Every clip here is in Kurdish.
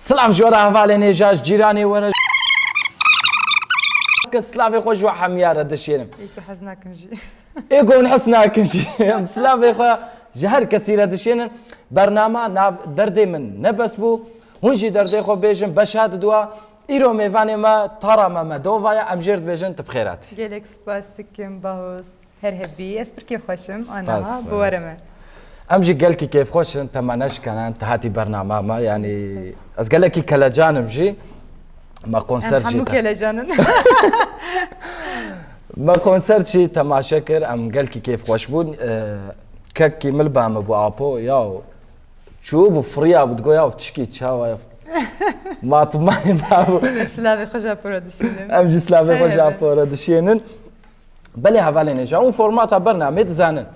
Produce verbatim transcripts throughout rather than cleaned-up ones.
Silav ji we re hevalên hêja, ji cîranê we re. Ke silavê xwe ji we hemiya re dişênim. Ê ku hez nakin jî. Ê ku hûn hes nakin jî. Em silavê xwe ji her kesî re dişênin. Bernama nav derdê min ne bes bû. Hûn jî derdê xwe bêjin, beşa diduwa. Îro mêvanê me Tara Memedova ye, em jê re dibêjin tu bi xêr hatî. Gelek spas dikim, Bahos. Her hebî, ez pir kêfxweş im, Spas, anaha spas. Bi we re me. Em jî gelkî kêfxweş in, te me neşkene, te hatî bernama me, yanî Spas. Ez gelekî kelecan im jî. Me Em konsert jî hemû te- kelecan in. Me konsert jî temaşe kir, em gelkî kêfxweş bûn. Ee, kekî min li ba min bû, Apo, ya çû bû, firiya bû, digo, ya tişkî çawa ya. Matmayê me bû. Silavê xwe ji Apo re dişînim. Em jî silavê Her xwe ji hebin. Apo re dişênin. Belê hevalên hêja, hûn formata bernamê dizanin.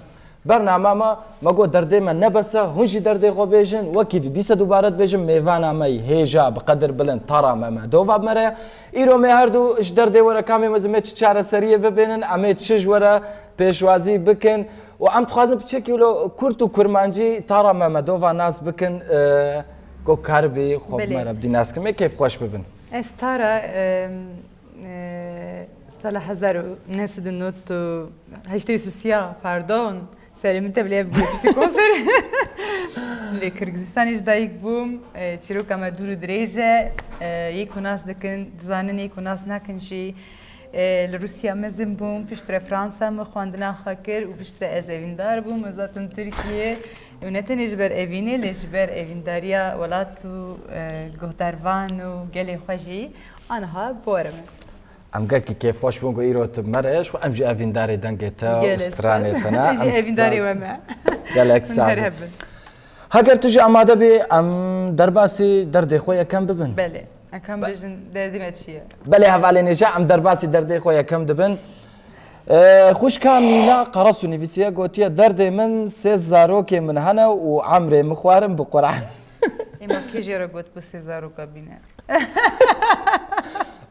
Bernama me, me got derdê me ne bes e, hûn jî derdê xwe bêjin, wekî dî dîse dubare dibêjin, mêvana me yî hêja bi qedir bilind Tara Memedova bi me re ye. Îro me her du ji derdê we re ka em ê mezin, em ê çi çareseriyê bibênin, em ê çi ji we re pêşwazî bikin û em dixwazin piçekî wilo kurt û kurmancî Tara Memedova nas bikin, e, ku karibî xwe bi Belê. me re bidî nas kim, ê kêfxweş bibin. Ez Tara, em, Eee, sala hezar û neh sed û nod û heştê û sisiya, pardon, serê min tevliye bû piştî konser. Lê Kirgizistanê ji dayik bûm, eee, çîroka me dûr û dirêj e, eee, yê ku nas dikin, dizanin, yê ku nas nakin jî. Eee, li Rûsya mezin bûm, piştre Fransa min xwendina xwe kir û piştre ez evîndar bûm, ez hatim Tirkiyê. Û ne tenê ji ber evînê, lê ji ber evîndariya welat û, eee, guhdarvan û gelê xwe jî. Aniha bi we re me. Em gelkî kêfxweş bûn ku îro tu bi me re yî, ji xwe em jî evîndarê dengê te û stranê te ne. Em jî evîndarê we me. Gelek sağ ol. Heger tu jî amade bî, em derbasî derdê xwe yekem bibin. Belê. Em kan bêjin derdê me çi ye? Belê hevalên hêja, em derbasî derdê xwe yekem dibin. Ee, xwişka Mîna Karasu nivîsiye, gotiye, derdê min sê zarokê min hene û emrê min xwarin bi Quran. Ê ma kê jê re got bi sê zaroka bîne?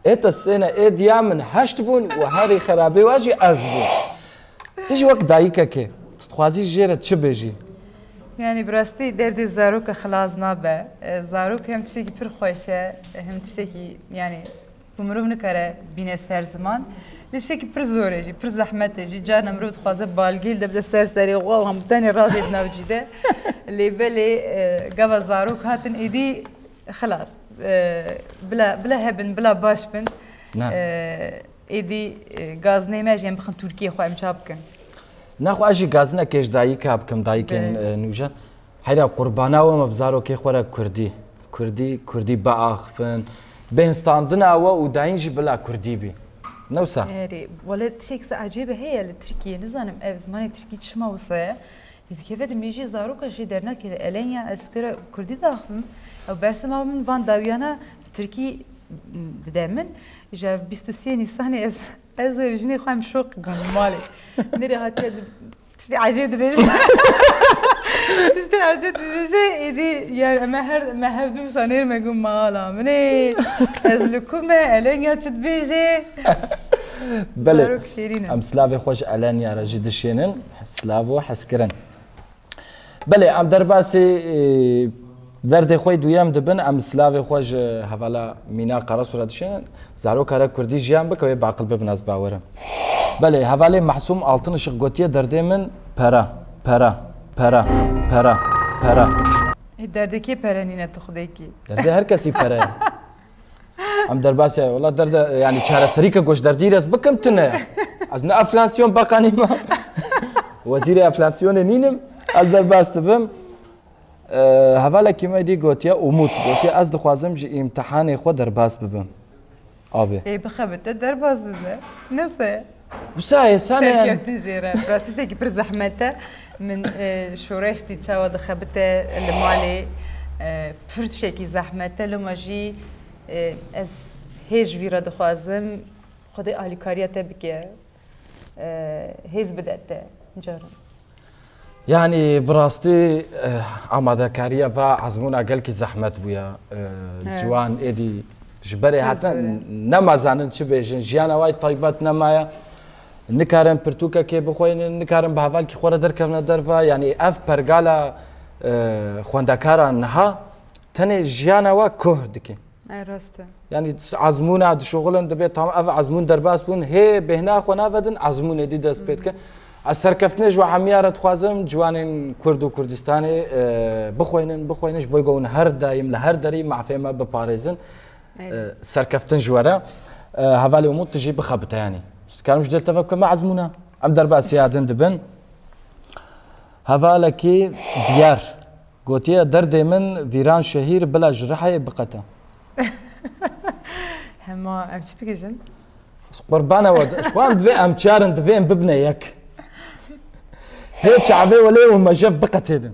Ê te sê ne, ê diya min heşt bûn û herî xerabê wa jî ez bûm. Tu jî wek dayikekê, tu dixwazî jê re çi bêjî? Yanî bi rastî derdê zaroka xilas nabe. E, zarok hem tiştekî pir xweş e, hem tiştekî, yanî, ku mirov nikare bîne ser ziman. Lê tiştekî pir zor e jî, pir zehmet e jî. Carna mirov dixwaze balgê li de bide ser serê xwe û hemû tenê razê di nav cî de. Lê belê, e, gava zarok hatin êdî xilas. E, bila, bila hebin, bila baş bin. Ne. E, êdî, e, gazinê me jî em bixin Tirkiyê xwe em çap bikin. Nexwe ez jî gazinekê ji dayika bikim, dayikên, Belê. e, nûjen. Heyra qurbana we me bi zarokê xwe re kurdî. Kurdî, kurdî biaxifin. Bêhnstandina we û dayîn jî bila kurdî bî. Ne wisa? Erê, wele tiştek wisa ecêbe heye li Tirkiyê. Nizanim ev zimanê tirkî çima wisa ye. Lê dikeve di mêjî zaroka jê dernakeve. Elenya ez pê re kurdî diaxivim. Ew bersiva min van dawiyana bi tirkî dide min. Ji bîst û sê Nîsanê ez, ez û ev jinê xwe em şoq bûn li malê. Nêrê hatiye di-, tiştê ecêb dibêje. Tiştê ecêb dibêje, êdî, yani, me her, me hevdu wisa nêr me got mala min ê. Ez li ku me, Elenya çi dibêje? Belê. Zarok şêrîn in. Em silavê xwe ji Elenya re jî dişênin. Silav û hezkirin. Belê, em derbasî, e, derdê xwe yê duyem dibin, em silavê xwe ji hevala Mîna Karasu re dişênin. Zaroka re kurdî jiyan bike, wê baqil bibin, ez bawer im. Belê, hevalê Mahsûm Altınışık gotiye, derdê min pere, pere, pere, pere, pere. Ê, derdê kê pere nîne tu xwedêkî? Derdê her kesî pere ye. Em derbasî, wela derde, yani çareserî ke goş derdî re ez bikim tune. Ez ne enflasyon bakanî me. Wezîrê enflasyonê nînim. Ez derbas dibim. Ee, hevalekî me dî gotiye Umut. Gotiye ez dixwazim ji îmtihanê xwe derbas bibim. Abi. Ê bixebite derbas bibe. Nese? Wisa hêsan e yani. Serkeftin jê re. Rastî tiştekî pir zehmet e. Min, e, şoreş dît çawa dixebite li malê, e, pir tiştekî zehmet e. Loma jî, e, ez hêj vî re dixwazim. Xwedê alîkariya te bike. E, hêz bide te. Caran. Yani bi rastî, e, amadekariya va ezmûna gelkî zehmet bûye. E, He. Ciwan êdî ji berê Pir hatin zor e. Nema zanin çi bêjin. Jiyana way taybet nemaye. Nikarin pirtûkekê bixwînin, nikarin bi hevalkî xwe re derkevine derve. Yanî ev pergala, e, xwendekaran niha Tenê jiyana we kuh dike. Ay, rast e. Yanî ezmûna dişuxulin, dibê tam ev ezmûn derbas bûn, hê bêhna xwe navedin, ezmûnê dî dest pê dikin. Ez serkeftinê ji we hemiya re dixwazim, ciwanên Kurd û Kurdistanê, e, bixwînin, bixwînin, ji bo ku hûn her daîm li her derî mafê me biparêzin. Eyvallah. E, serkeftin ji we re. E, hevalê Umut, tu jî bixebite yanî. Dikarim ji dil te ve bikeme ezmûna. Em derbasî ya din dibin. Hevalekî Diyar gotiye, derdê min vîran şehîr bila ji Rihayê biqete. Hema em çi bigihîjin? Qurbana we, ji xwe em divê em çar in, divê em bibine yek. Hê çavê welê û mejev biqetêdin.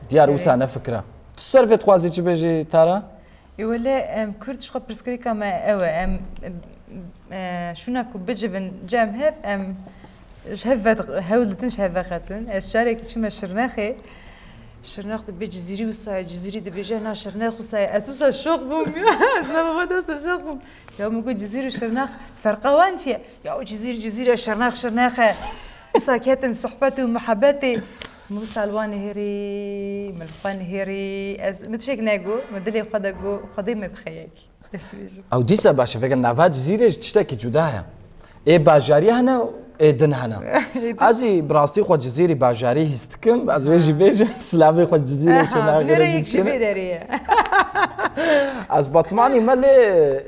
Diyar, wisa ne fikra. Tu ser vê dixwazî çi bêjî, Tara? Ê wele, em Kurd ji xwe pirsgirêka me ew e. Em, e, şûna ku bicivin cem hev, em ji hev ve hewl didin ji hev veqetin. Ez carekî çûme Şirnexê. Şirnex dibê Cizîrî wisa ye, Cizîrî dibêje na Şirnex wisa ye. Ez wisa şok bûm ya. Ez nava xwe dest şok bûm. Ya min got Cizîr û Şirnex ferqa wan çi ye? Ya o Cizîr Cizîr e, Şirnex Şirnex e. Wisa ketin sohbet û muhebetê. Min wisa li wan nihêrî, min li xwe nihêrî. Ez, min tiştek negot, min dilê xwe de got, Xwedê me bixe yek. Ez bêjim. Ew dîsa baş e, veke nava Cizîrê ji tiştekî cuda ye. Ê bajarî hene, ê din hene. Ê din. Ez jî bi rastî xwe Cizîrî bajarî hîs dikim. Ez vê jî bêjim, silavê xwe Cizîrê Aha, Şirnexê binêre re jî yek ji dişînim. Vê derê ye. Ez Batmanî me lê,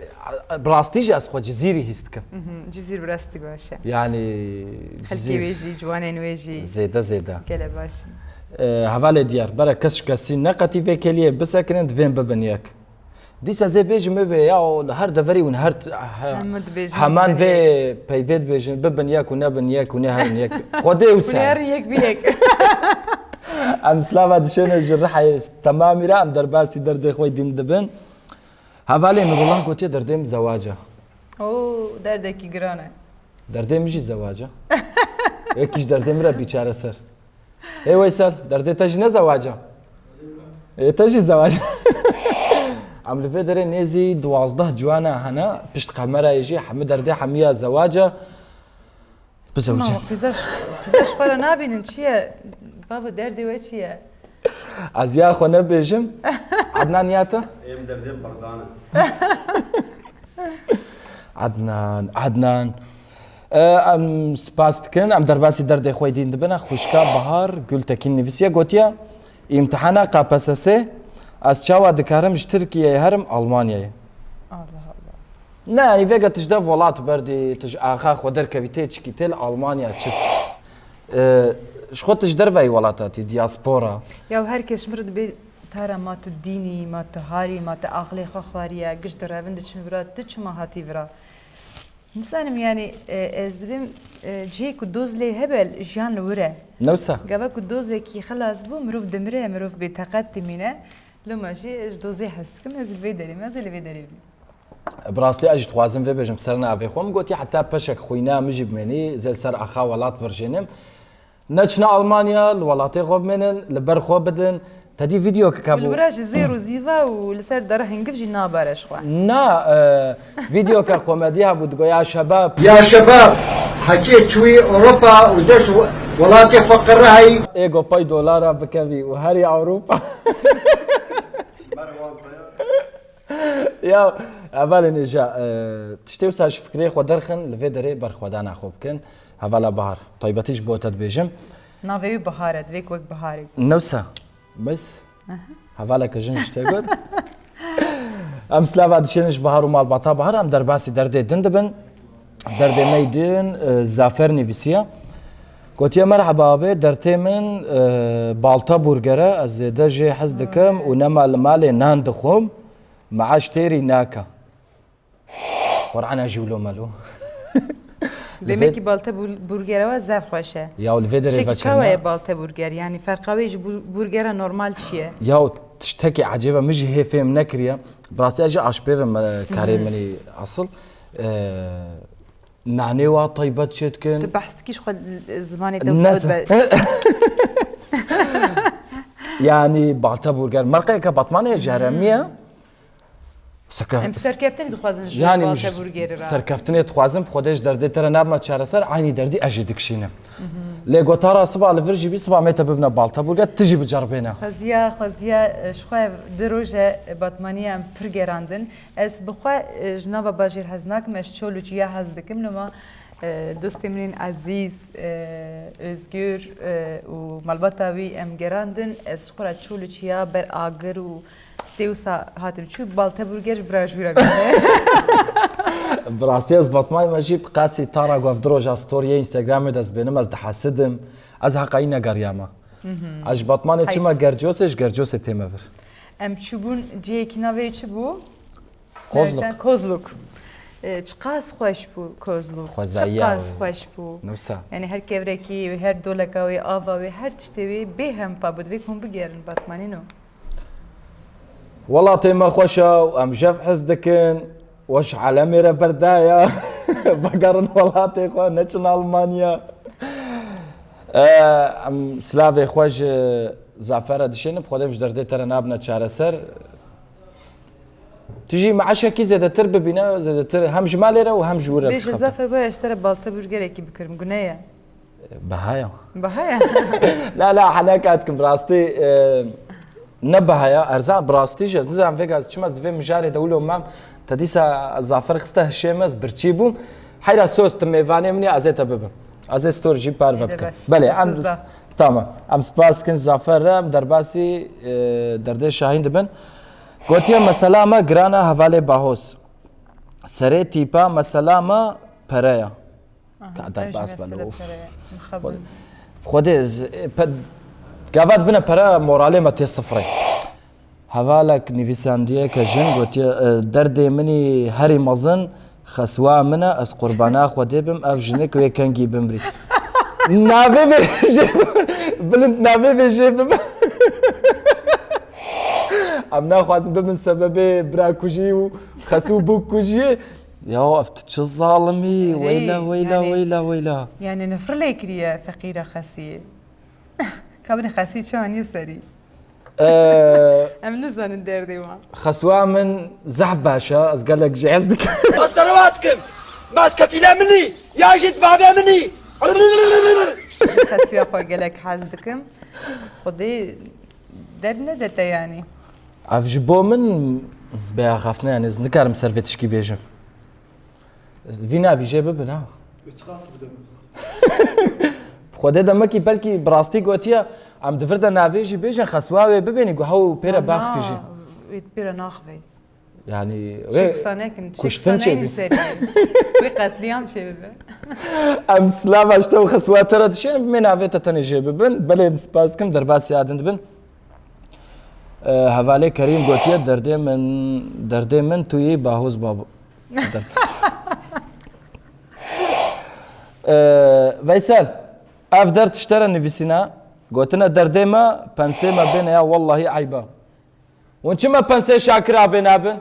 bi rastî jî ez xwe Cizîrî hîs dikim. Mhm, Cizîr bi rastî baş e. Yanî, Xelkê Cizîr wê jî, ciwanên wê jî. Zêde, zêde. Gele baş in. E, hevalê Diyar, bere kes ji kesî neqetî vê kêliyê bisekinin, divên bibin yek. Dîsa zê bêjim wê bê ya, o li her deverî hûn her t-, he-, Hemû dibêjin, heman bibin vê yek. Peyvê dibêjin, bibin yek û nebin yek û nê herin yek. Xwedê wisa. Hûn herin yek bi yek. Em slava dişêne ji Rihayê temamî re, em derbasî derdê xwe dîn dibin. Hevalê Nurullah gotiye derdê min zewac e. Oo, derdekî giran e. Derdê min jî zewac e. Yekî ji derdê min re bî çareser. Ê Weysel, derdê te jî ne zewac e? Ê te jî zewac e. Em li vê derê nêzî duwazdeh ciwana hene, pişt kamerayê jî hemû derdê hemiya zewac e. Bizewcin. Ma qîza ş-, qîza ji xwe re nabînin, çi ye? Bavo, derdê we çi ye? Ez ya xwe nebêjim. Adnan ya te? Êm derdê berdan e. Adnan, Adnan. E, em spas dikin, em derbasî derdê xwe dîn dibine. Xwişka Bahar Gultekin nivîsiye, gotiye, îmtihana K P S S, ez çawa dikarim ji Tirkiyeyê herim Almanyayê? Allah Allah. Ne, yanî vêga tu ji dev welat berdî, tu ji axa xwe derkevî tê çikî, tê li Almanya çi? E, ji xwe tu ji derveyî welat hatî, diaspora. Ya her kes ji min re dibê, Tara, ma tu dînî, ma tu harî, ma tu aqilê xwe xwariye, giş direvin diçin vira, tu çima hatî vira? Nizanim, yanî, e, ez dibêm, e, cihê ku doz lê hebe, jiyan li wir e. Ne wisa? Gava ku dozekî xilas bû, mirov dimire, mirov bêteqet dimîne. Loma jî ez ji dozê hez dikim, ez li vê derê me, ez ê li vê derê bîm. Bi rastî ez jî dixwazim vê bêjim ser navê xwe. Min gotiye heta peşek xwîna min jî bimênî, ez ê li ser axa welat birjênim. Neçine Almanya, li welatê xwe bimênin, li ber xwe bidin. Te dî vîdeoyeke hebû. Li wira ji zêr û zîva û li ser dara hingiv jî nabare ji xwe. Na, e, vîdeoyeke komedî hebû, digo, ya şebab. Ya şebab, hekê çûyî Ewropa û dest we-, welatê xwe qirihayî. Ê go pey dolara bikevî û herî Ewropa. Ya, hevalên hêja, e, tiştê wisa ji fikrê xwe derxin, li vê derê berxwedana xwe bikin. Hevala Bahar, taybetî ji bo te dibêjim. Navê wî Bahar e, divê ku wek biharê. Ne wisa? Bes? Aha. Hevaleke jin ji te got. Em slava dişênin ji Bahar û malbata Bahar, em derbasî derdê din dibin. Derdê me yî din, e, Zafer nivîsiye. Gotiye, merheba abê, dertê min, e, balta burger e, ez zêde jê hez dikim û nema li malê nan dixwim, meaş têrî nake. Qur'ana jî wilo melo. Demekî balta bur-, burgera we zaf xweş e. Ya, li vê derê veçe çawa ye balta burger? Yanî ferqa wê ji bur-, burgera normal çi ye? Ya, tiştekî ecêb e, min jî hê fêm nekiriye. Bi rastî ez jî aşpêv im, e, karê min î asıl. E, Nanê wa taybet çê dikin. Tu behs dikî ji xwe zimanê te Ne. wisa be. Yanî balta burger. Merqeyeke Batmanê ye, ji herêmî ye. Serke-, Em serkeftin dixwazin ji yanî balta ji burgerê re. Serkeftinê dixwazim, bi Xwedê ji derdê te re nabime çareser, eynî derdî ez jî dikişînim. Lê gotara siba li vir jî bî, siba mê te bibine balteburger, tu jî biceribêne. Xweziya, xweziya, e, ji xwe ev du roj e, e, Batmanî em pir gerandin. Ez bi xwe, e, ji nava bajêr hez nakim, ez çol û çiya hez dikim, loma, e, dostê min ên ezîz, e, Özgür, e, û malbata wî em gerandin. Ez ji xwe re çol û çiya ber agir û tiştê wisa hatim çû, balteburger ji bira ji wî re bîne. Bi rastî ez Batmanî me jî bi qasî tara ku ev du roja storiyê Instagramê de ez bênim, ez dihesidim. Ez heqayî negeriyame. Ez ji Batmanê çima Gercosê, ji Gercosê tême vir. Em çûbûn cihekî navê çi bû? Kozluk. Nereden? Kozluk. E, çiqas xweş bû Kozluk. Xwezaya Çiqas wê. Xweş bû. Nusa. Yani her kevrekî wê, her doleka wê, ava wê, her tiştê wê bê hempa bû. Divê ku hûn bigerin Batmanîno. Welatê me xweş e û em jev hez dikin. We ji alemê re berdaye. Vegerin welatê xwe, neçin Almanya. E, em silavê xwe ji Zafer re dişênin, bi Xwedê ji derdê te re nabine çareser. Tu jî meeşekî zêdetir bibîne, zêdetir hem ji malê re û hem ji wir re Bêje bixepe. Zafer, were ez ji te re balteburgerekî bikirim, gune ye. Behaya. Behaya? La la, heneka dikim, bi rastî, e, ne behaya, erzan, bi rastî jî, ez nizanim vêga çima ez di vê mijarê de wilo mam, te dîsa Zafer xiste hişê me, ez birçî bûm. Heyra soz, tu mêvanê min î, ez ê te bibim. Ez ê stor jî parve bikim. Belê, em Soz da. Tamam. Em spas dikin Zafer re, em derbasî, e, derdê Şahîn dibin. Gotiye, mesela me giran e hevalê Bahoz. Serê tîpa mesela me pere ye. Aha, Ka ben derbas jî belo, mesele of. Pere ye. Mixabin. Xwedê, Xwedê, ez, e, pe, gava dibine pere moralê me tê sifrê. Hevalek nivîsandiyeke jin gotiye, e, derdê min î herî mezin xeswa min e, ez qurbana Xwedê bim, ev jinik wê kengî bimrî. Navê vê jê, bilind navê vê jê bibe. Em naxwazin bibin sebebê bira kujî û xesû bûk kujiyê. Ya ev tu çi zalim î? Erê, Weyla, weyla, yani, weyla, weyla. Yani nifir lê kiriye feqîra xesiyê. Ka binê xesî çi aniye serî? Ee, Em nizanin derdê wan. Xeswa min zehf baş e, ez gelek jê hez dikim. Ez te re va dikim. Ma tu kefîlê min î, ya jî tu bavê min î. Ji xesiya xwe gelek hez dikim. Xwedê derd nede te yanî. Ev ji bo min bê axaftina, yani ez nikarim ser vê tişkî bêjim. Vî navî jê bibin ha. Wê çiqas bide min? Xwedê demekî belkî bi rastî gotiye, em di vir de navê jî bêjin, xeswa wê bibênî, ku hew pê re baxfî jî. Wê pê re naxivê. Yani, Çi wê qisa nekin, çi kuştin qisa çê neyin bî. Serî. Wê qetliyam çê bibe. Em silava ji te û xeswa te re dişênin, bimê navê te tenê jê bibin. Belê, em spas dikim, derbasî ya din dibin. Ee, hevalê Kerîm gotiye, derdê min, derdê min tu yî Bahoz babo. Ee, Veysel, ev derd ji te re nivîsîne, gotine derdê me, pensê me bêne ya, wellahî eyb e. Hûn çima pensê Şakir abê nabin?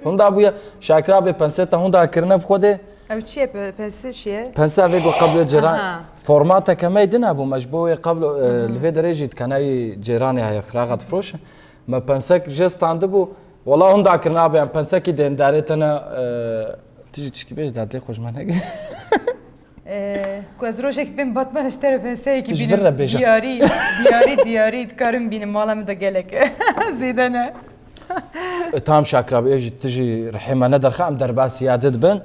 Hunda bûye, Şakir abê pensê te hunda kirine bi Xwedê. Ew çi ye, pe-, pense çi ye? Pense vê ku qeblo cêran, Aha. Formateke me din hebû, me ji bo wê qeblo, e, Hı hı. Li vê derê jî dikenayî cêranê heye, firaxa difroşe. Me pensek jê standibû, wela hunda kirine abê, em pensekî dên darê te ne, e, tu jî tişkî bêj, dadê xwe ji me nege. Ee, ku ez rojek bêm Batman, ez ji te re penseyekî Tu ji bînim. Vir re bêje. Diyarî, diyarî, diyarî dikarim bînim. Mala min de gelek e. Zêde ne. E, tamam Şakir abi, ê jî tu jî rihê me nederxe, em derbasî ya didibin.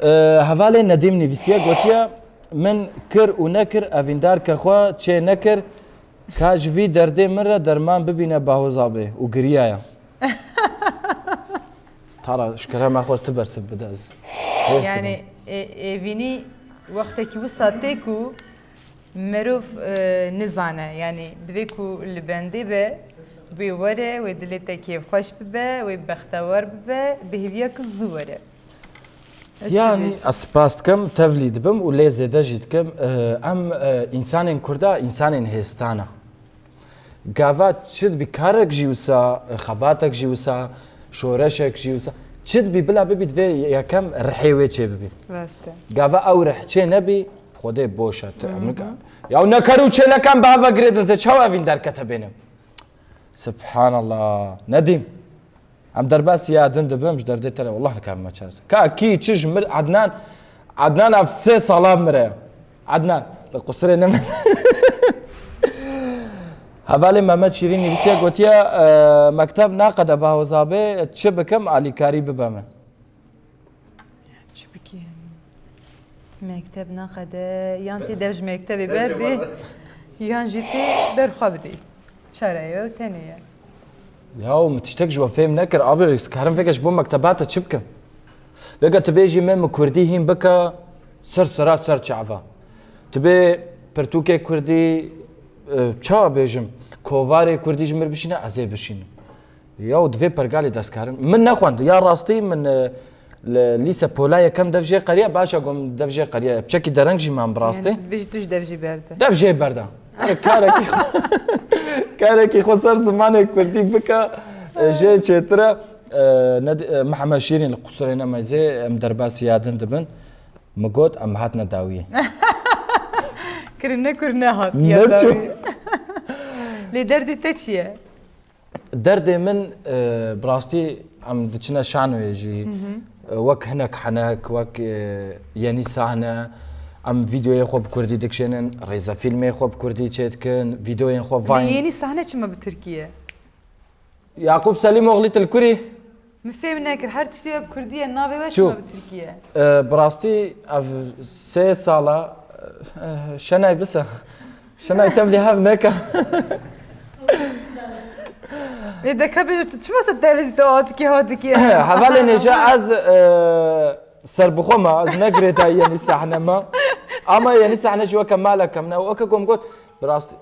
E, hevalê Nedîm nivîsiye, gotiye, min kir û nekir, evîndarke xwe çê nekir, ka ji vî derdê min re derman bibîne Bahoz abê û giriyaya. Tara, ji kerema xwe tu bersiv bide ez. Hêz Yani, dibim. e, êvînî wextekî wisa tê ku mirov, e, nizane. Yani, divê ku li bendê be, wê were, wê dilê te kêfxweş bibe, wê bextewar bibe, bi hêviya ku zû were. Ez Yani, çi bêjim? Ez spas dikim, tevlî dibim û lê zêde jî dikim. E, em, e, însanên Kurda, însanên hêstan e. Gava çi dibî karek jî wisa, xebatek jî wisa, şoreşek jî wisa, çi dibî bila bibî divê yekem rihê wê çê bibî. Rast e. Gava ew rih çê nebî, Xwedê boş e. Tu Hı hı. emrika. Ya ne ker û çêlekan bi hev ve girêdin, zê çawa evîn derkete bênim? Subhanallah. Nedîm. Em derbasî ya din dibim, ji derdê te re, wallah nikarim me çareser. Ka kî çi ji mir Adnan, Ednan ev sê sala mire. Ednan, li qusirê neme. Hevalê Mehmet Şîrîn nivîsiye, gotiye, e, mekteb naqede Bahoza bê, çi bikim alîkarî bibe min? Çi bikî? Mekteb naqede, yan tê dev ji mektebê berdî, yan jî tê berxwe bidî. Çare ye, tenê ye. Ya, min tiştek ji we fêm nekir. Abi, ez karim vêga ji bo mekteba te çi bikim? Vêga tu bêjî me, min kurdî hîn bike, ser sera ser çava. Tu bê pirtûkê kurdî, e, çawa bêjim, kovarê kurdî ji mir bişîne, ez ê bişînim. Ya, û divê pergalê dest karin. Min nexwend. Ya rastî min, e, li lîse pola yekem dev jê qeriya, baş e, gom dev jê qeriya. Piçekî dereng jî mam bi rastî. Yani, tu dibêjî tu ji dev jî berde. Dev jê berda. Erê, karekî xwe, karekî xwe ser zimanê kurdî bike, e, jê çêtir e. E, ne di-, e, Mihemed Şîrîn li qusirê nemeyzê, em derbasî ya din dibin. Min got, em hatine dawiyê. Kirin ne kur ne hat ya Ne çû. dawiyê. Lê derdê te çi ye? Derdê min, e, bi rastî em diçine şanoyê jî, e, wek hinek henek, wek, e, yenî sahne, em vîdeoyê xwe bi kurdî dikişênin, rêzefîlmê xwe bi kurdî çêdikin, vîdeoyên xwe Lê Vine. yenî sahne çima bi tirkî ye? Yaqûb Selîmoglî, tu li kurî? Min fêm nekir, her tiştê we bi kurdî ye, navê we Çû. çima bi tirkî ye? E, bi rastî ev sê sala, e, şenay bise. Şenay tevlî hev neke. Ê, deka bêje, tu çima se tevlî tu atikî hatikî? Hevalê nêja ez, e, serbixwe me, ez ne girêdayî yenî sahne me. Ama yenî sahne jî weke maleke min e. Weke ku min got, bi rastî.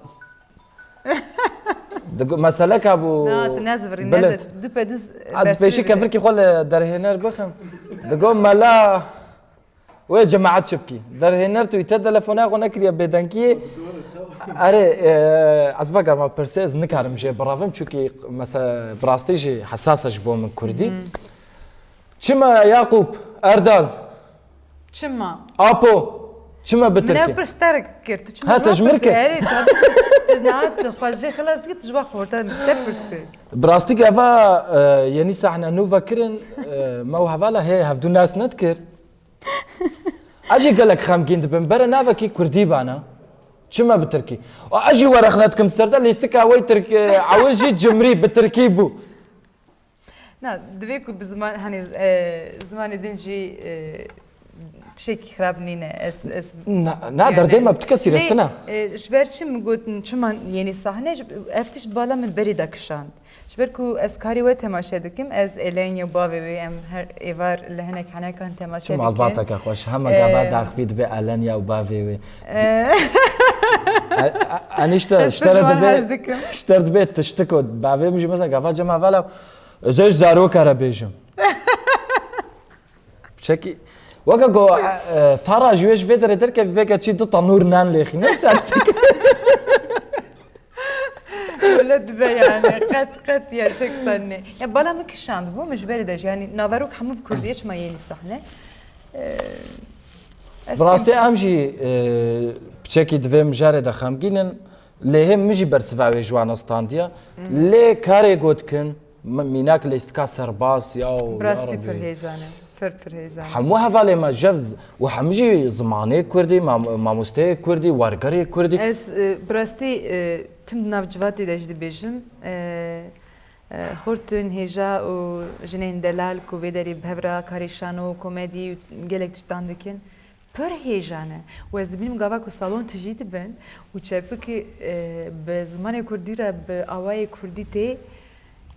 Digo, meseleka bû Na, tu nezivirî, bilind. neze-, dupeduz A, di bersivî pêşî bide. kevirkî xwe li derhêner bixim. Digo, mela, wê cemaet çi bikî? Derhêner tu te telefona xwe nekiriye bêdengiyê. Erê, e, ez vegerma pirsê, ez nikarim jê birevim, çunkî mese-, bi rastî jî hesas e ji bo min kurdî. Çima Yaqûb Erdal? Çima? Apo, çima bi Min ew tirkî? pirs te re kir, tu çima Ha, ji te wan ji min pirsî? kir? Erê, tabii. Tu niha tu xwe jê xilas dikî, tu ji wan xorta ji te pirsî. Bi rastî gava, e, yenî sahne nû vekirin, e, me û hevala hê hevdû nas nedikir. Ez jî gelek xemgîn dibim, bere navekî kurdî bana. Çima bi tirkî? A, ez jî werexne dikim ser de, lîstika wê tirk-, e, ewil jî cimrî bi tirkî bû. Na, divê ku bi ziman, hani, e, zimanê din jî, e, tiştekî xirab nîne. Ez, ez, Na, na, yani, derdê me bi tu kesî re lê, tune. e, ji ber çi min got, çima yenî sahne, ji, ev tişt bala min berî de kişand. Ji ber ku ez karê we temaşe dikim, ez êlenya bavê wê, em her êvar li hinek henekan temaşe Çi dikin. malbateke xweş, hema E, gava daxivî dibe êlenya û bavê wê. E. E, e, enişte, Ez ji te re pir ji wan dibe, hez dikim. ji te re dibe tiştik û bavê min jî mesela gava cem hevala, Ez ê ji zaroka re bêjim. Çekî, weke ku, e, e, tara ji wê ji vê derê derkevî vêke çî du tanûr nan lêxîne, ser sik. Wele dibe yani, qet, qet ya şek sanne. Ya bala min kişand bû, min ji berê de jî, yani naverok hemû bi kurdî ye, çima yenî sahne. E, ez Bi rastî fêm- em jî, e, piçekî divê mijarê de xemgîn in. Lê hê min jî bersiva wê ji wan standiye. Lê karê got dikin, m-, mînak lîstika serbaz ya û Bi rastî ya Rebî. pir hêjan e. Pir, pir hêjan e. Hemû hevalê me jev z-, û hemû jî zimanê kurdî, mam-, mamosteyê kurdî, wergerê kurdî. Ez, e, bi rastî, e, tim di nav civatê de jî dibêjim. E, e, xortên hêja û jinên delal ku vê derê bi hev re karê şano, komedî û gelek tiştan dikin. Pir hêjan e. Û ez dibînim gava ku salon tijî dibin û çepikî, e, bi zimanê kurdî re, bi awayê kurdî tê,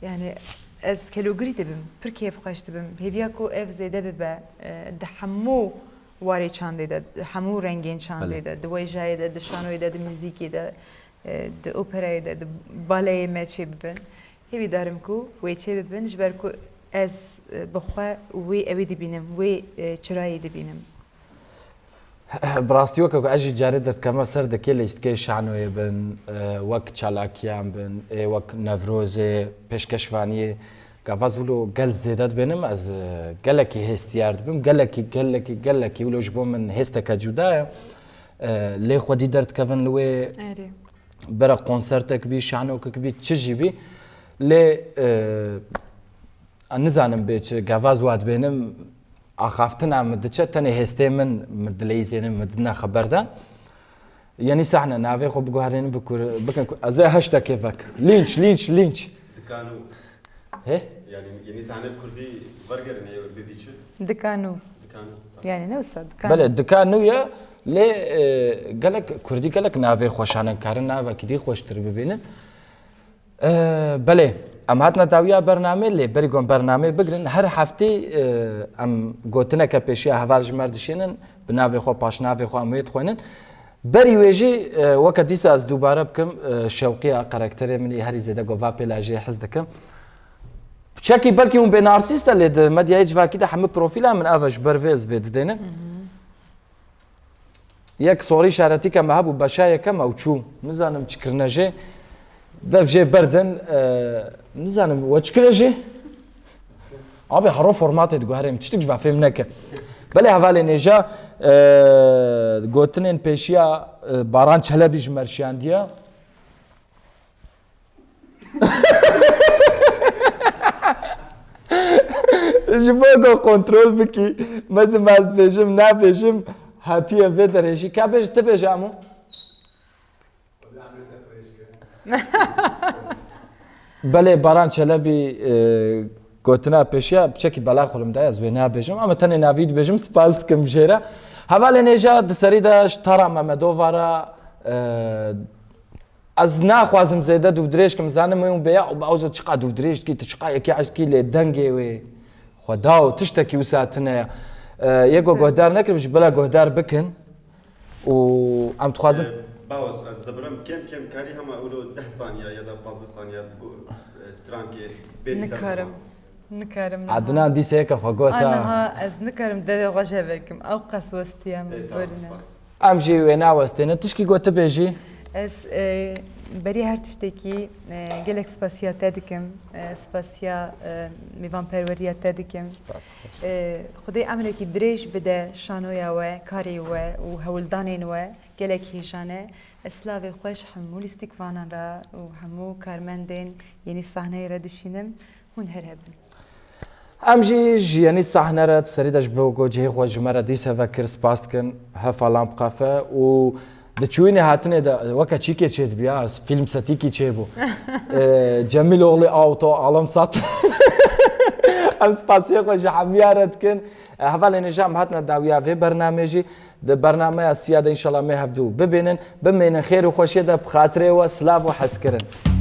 yani ez kelogirî dibim, pir kêfxweş dibim. Hêviya ku ev zêde bibe, e, di hemû warê çandê de, di hemû rengên çandê Belê. de, di wêjeyê de, di şanoyê de, di muzîkê de, e, di operayê de, di baleyê me çê bibin. Hêvîdar im ku wê çê bibin, ji ber ku ez, e, bi xwe wê ewê dibînim, wê, e, çirayê dibînim. Bi rastî weke ku ez jî carê derdikevime ser dikê lîstikê şanoyê bin, e, wek çalakiyan bin, ê wek Newrozê, pêşkeşvaniyê, gava ez wilo gel zêde dibênim, ez, e, gelekî hêstiyar dibim, gelekî, gelekî, gelekî wilo ji bo min hêsteke cuda ye. E, lê xwedî derdikevin li wê Erê. bere konsertek bî, şanokek bî, çi jî bî. Lê, e, ez nizanim bê çi, gava ez wa dibênim, axaftina min diçe, tenê hêstê min, min dileyîzêne, min didine xeber de. Yenî sahne, navê xwe biguherînin, bikur-, bikin ku-, ez ê heştekê vek. Lynch, lynch, lynch. Dikanû. He? Yani yeni sahne bi kurdî wergerin ê bibî çi? Dikanû. Dikanû. Yani ne wisa dikanû. Belê, dikanû ye, lê, e, gelek kurdî gelek navê xweşan in, karin navekî dî xweştir bibînin. E, belê, em hatina dawiya bernamê, lê berî ku em bernamê bigirin, her heftê, e, em gotineke pêşiya heval ji me re dişênin, bi navê xwe, paşnavê xwe em wê dixwînin. Berî wê jî, e, weke dîsa ez dubare bikim, e, şewqiya karakterê min î herî zêde ku va pê lajê hez dikim. Çekî belkî hûn bê narsîst e, lê di medyayê civakî de hemû profîla min ev e, ji ber vê ez vê didênim. Yek sorî şaretîke me hebû, beşa yekem ew çû. Nizanim çi kirine jê. Dev jê berdin, e, nizanim we çi kire jê? Abi hero formatê diguherêm, tiştik ji va fêm neke. Belê hevalên êja, e, gotinên pêşiya, e, Baran Çelebî ji me re şiyandiye. Ji bo ku kontrol bikî, mezin ez dibêjim, nabêjim, hatiye vê derê jî. Ka bêje, tu bêje, Emo. Belê, Baran Çelebî, e, gotina pêşiya, piçekî bela xwe li min daye, ez wê nabêjim, ama tenê navî dibêjim, spas dikim jê re. Hevalên êja di serî de ji Tara Memedova re, e, Ez naxwazim zêde dûvdirêj kim, zanim wê hûn bêya û bi ew zû çiqa dûvdirêj dikî, tu çiqa yekî hez dikî, lê dengê wê, Xweda û tiştekî wisa tune ye. E, yê ku guhdar nekiribû jî bila guhdar bikin û em dixwazin. E, Bawoz, ez dibirim kêm kêm karî hema wilo deh saniye ya da pazdeh saniye go-, e, strankê bê dîsa Nikarim. Nikarim niha. Adnan dîsa yeke xwe got ha. Aniha ez nikarim devê xwe jê vekim. Ew qas westiya min. Ê, tamam, borîne. Spas. Em jî wê nawestêne. Tişkî ku tu bêjî? Ez, e, berî her tiştekî, e, gelek spasiya te dikim. E, spasiya, e, mêvanperweriya te dikim. Spas. E, Xwedê emrekî dirêj bide şanoya we, karê we û hewldanên we. Gelek hêja ne. Ez silavê xwe ji hemû lîstikvanan re û hemû karmendên yenî sahneyê re dişînim. Hûn her hebin. Em jî ji yenî sahne re di serî de ji bo ku cihê xwe ji me re dîse vekir spas dikin. Hefalan bi qefe û di çûyînê hatinê de weke çîkê çêdibî ya, fîlm setîkî çêbû. Ee, Cemîl Oxlê Awto, Alem Sat. Em spasiyê xwe ji hemiya re dikin. Ee, hevalên hêja em hatine dawiya vê bernamê jî. Di bernameya siya de înşallah me hevdû bibînin. Bimînin xêr û xweşiyê de bi xatirê we, silav û hezkirin.